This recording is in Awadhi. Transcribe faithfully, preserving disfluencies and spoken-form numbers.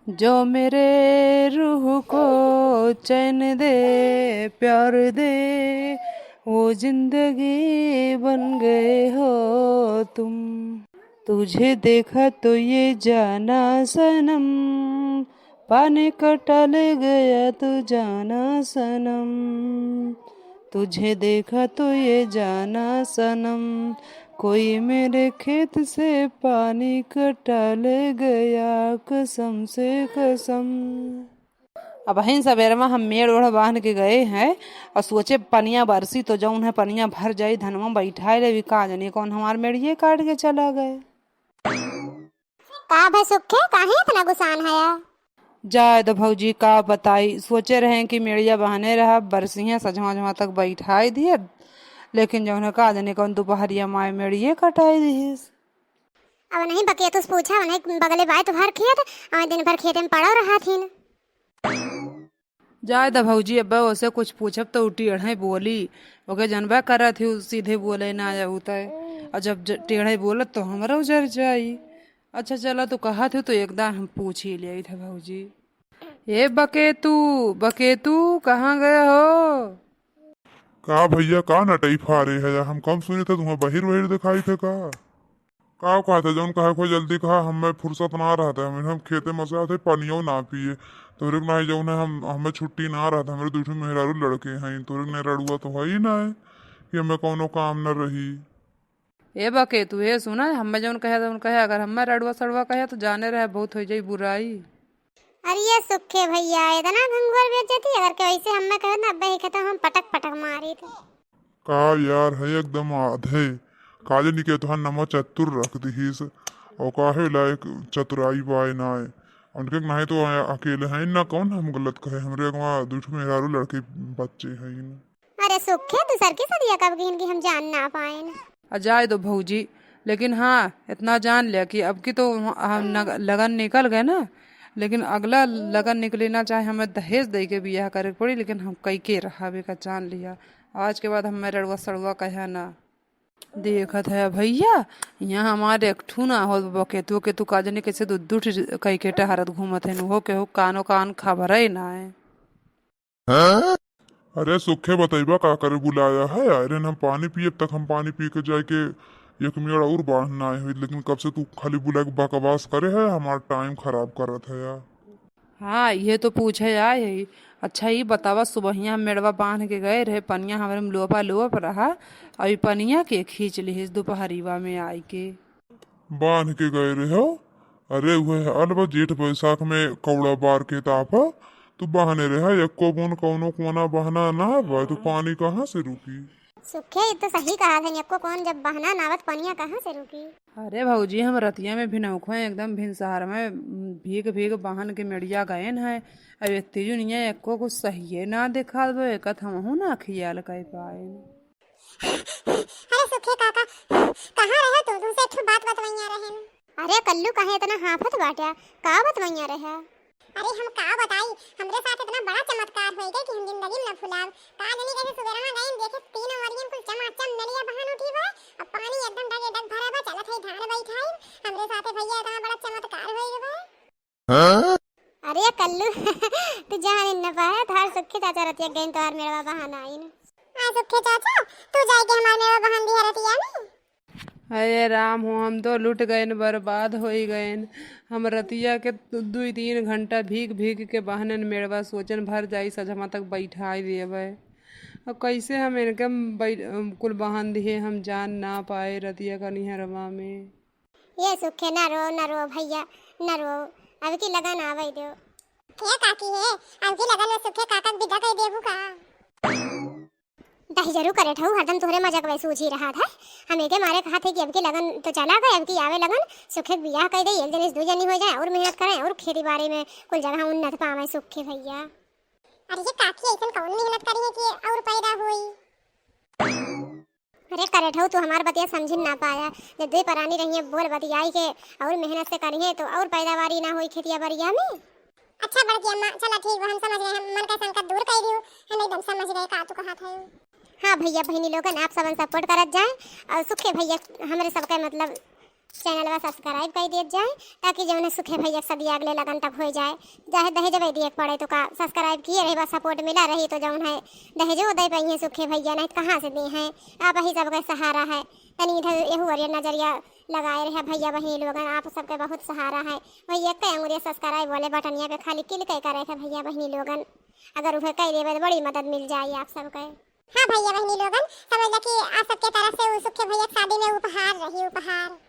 जो मेरे रूह को चैन दे, प्यार दे, वो जिंदगी बन गए हो तुम। तुझे देखा तो ये जाना सनम, पानी का टल गया तू जाना सनम। तुझे देखा तो ये जाना सनम, कोई मेरे खेत से पानी का टल गया, कसम से कसम। अबहिन सबेरवा हम मेड़ ओढ़ बांध के गए हैं और सोचे पनिया बरसी तो जौन है पनिया भर जाई, धनवा बैठाए लेवी, का जानी कौन हमार मेड़िए काट के चला गए। का भै सुखे, काहे इतना गुसान हया? जाए दो भौजी, का बताई, सोचे रहे कि मेड़िया बहाने रहा, बरसिया सझवा झवा तक बैठाई दिए, लेकिन जौन है का जाने कौन दोपहरिया माए मेड़िए कटाई दिहिस। अब नहीं बकेतुस पूछा, उन्हें बगले बाय तुहार खेत, और दिन भर खेते में पड़ो रहा थीन। जाए द भौजी, अब ओसे कुछ पूछब तो उ टेढ़े बोली, ओके जनबा करत ही, उ सीधे बोले ना जाऊ तय, और जब ज-, टेढ़े बोलत तो हमरा उजर जाई। अच्छा चला, तू कहत हो तो एक दान हम पूछ ही लिया था भौजी। ए बकेतू, बकेतू, कहाँ गए हो? का भैया, का नटई फारे है? हम कम सुने थे, तुम्हें बहिर वहिर दिखाई थे का? का कहत है, जौन कहे को जल्दी कहा, हमें फुर्सत ना रहत है, हम, हम खेते में से आते, पनियो ना पिए, तोरे के नाही जौन है, हम, हमें छुट्टी ना रहत, हमरे दू ठो मेहरारू लड़के हैं, तोरे के नहीं रड़ुआ तो है ही ना है कि हमें कौनो काम न रही। ए बकेतू, ए सुना, हमें जौन कहे, जौन कहे, अगर हमें रड़ुआ सड़ुआ कहे तो जाने रहे, बहुत हो जाई बुराई। अरे ये सुखे भैया, इतना घंघोर बेइज्जती, अगर के ऐसे हमें कहे ना, अब्बे ही कहता हम पटक पटक मारी थे। का यार है एकदम आधे, का जानी के तोहार नमा चतुर रख दिहिस, और काहे लायक चतुराई बाय नाय। उनके नहीं तो आ-, अकेले हैं ना, कौन हम गलत कहे, हमरे अगवा दू ठो मेहरारू लड़के बच्चे हैं। अरे सुखे, दूसर की सदिया कब गिन की हम जान ना पाएन। आ जाए दो भौजी, लेकिन हाँ, इतना जान लिया कि अब की तो हम नग-, लगन निकल गए ना, लेकिन अगला लगन निकले ना, चाहे हमें दहेज दे के बियाह करे के पड़ी, लेकिन हम कई के रहबे का जान लिया। आज के बाद हमें रड़ुआ सड़ुआ कहा ना। देखत है भैया, यहाँ हमारे एक ठू ना हो बकेतुओ के, तू का जाने कैसे दू दू ठे कई के टहरत घूमत है, उहो केहू कानो कान खबरे ना है। अरे सुखे, बतैबा का करे बुलाया है? अरे हम पानी पिए तक हम पानी पी के जाए के एक मेड़ और बांधना आए हुई, लेकिन कब से तू खाली बुला के बकवास करे है, हमार टाइम खराब करत है यार। हाँ, ये तो पूछे आए है। अच्छा, ये बतावा, सुबहिया हम मेड़वा बांध के गए रहे, पनिया हमरे में लोपा लोप रहा, और ये पनिया के खींच लिहिस दोपहरीवा में आई के। बांध के गए रहे हो? अरे, उहे हाल बा, जेठ बैसाख में कौड़ा बार के ताप ह, तू बहने रहे, एको बून कौनो कोना बहना ना बा, तो पानी कहाँ से रुकी? सुखे, ई तो सही कहा था, एको कौन जब बहना ना आवत, पनिया कहाँ से रुकी? अरे भौजी, हम रतिया में भिनौखो एकदम भिनसहर में भीग भीग बहन के मेड़िया गएन है। अब इतनी जुनिया एको कुछ सहिए ना देखात बा, एकत हमहू ना खियाल कर पाएन। अरे सुखे काका, कहाँ रहे तू? तुमसे एक ठो बात बतवैया रहे न। अरे कल्लू, काहे इतना हाफत बाट्या? का बतवैया रहे? अरे हम का बताई, हमरे साथ इतना बड़ा चमत्कार होई गए कि हम जिंदगी में न भुलाब। का जानी कैसे सुबेरवा गए, देखे तीनों ओरियन कुल चमाचम नलिया बहन उठी बा, अब पानी एकदम डगे डग भरा बा, चलत है धान बैठाई। हमरे साथे भैया इतना बड़ा चमत्कार होई गए बा। अरे कल्लू, तू जान न पाए, तोहार सुखे चाचा रतिया गइन तोहार मेड़वा बहान आइन। आ सुखे चाचा, तू जाए के हमार मेड़वा बहान दिया रतिया में। अरे राम हो, हम तो लुट गएन, बर्बाद होई गएन। हम रतिया के दु-, दुई तीन घंटा भीग भीग के बहनन मेड़वा, सोचन भर जाई सजमा तक बैठाई देवे। अब कैसे हम इनके बै-, कुल बहान दिए, हम जान ना पाए रतिया का निहरवा में। ये सुखे, ना रो, ना रो भैया, ना रो, अब की लगन आवे दो। हे काकी हे, अब की लगन में सुखे काका के विदा कर देबू का? दही जरूर करे ठहू, हरदम तोहरे मजाक में सूझी रहा था। हम एके मारे कहा थे कि अब की लगन तो चला गए, अब की आवे लगन, सुखे के बियाह कर दे, एक जने से दो जनी हो जाए और मेहनत करें और खेती बाड़ी में कुल जगह उन्नत पावे सुखे भैया। अरे ये काकी ऐसन कौन मेहनत करी है कि और पैदा होई? अरे करेठऊ, तू हमार बतिया समझिन ना पाया। जब दुई परानी रहिए बोल बतियाई के और मेहनत से करिए तो और पैदावारी ना होई खेतिया बरिया में। अच्छा बड़की अम्मा, चला ठीक बा, हम समझ गए, हम मन का शंका दूर कर दियो, हम एकदम समझ गए का तू कहत है। हाँ भैया बहिनी लोगन, आप सबन सपोर्ट करत जाए और सुखे भैया हमरे सबके मतलब चैनलवा subscribe कइ देत जाए, ताकि जौन है सुखे भैया के सदिया अगले लगन तक होइ जाए। चाहे दहेजवे दिए के पड़े तो का, subscribe किए रही, बस support मिला रही तो जौन है दहेजो दे पइहें सुखे भैया, नहीं तो कहाँ से दिहें? आप ही सबके सहारा है। तनी इधर एहू ओरिया नजरिया लगाए रहे भैया बहिनी लोगन, आप सबके बहुत सहारा है। वही एक अंगुरिया subscribe वाले बटनिया पे खाली click करे थे भैया बहिनी लोगन, अगर उहे कइ देबे तो बड़ी मदद मिल जाई आप सबके। हाँ भैया बहिनी लोगन, समझ ला कि आप सबके तरफ से उ सुखे भैया के शादी में उपहार रही, उपहार।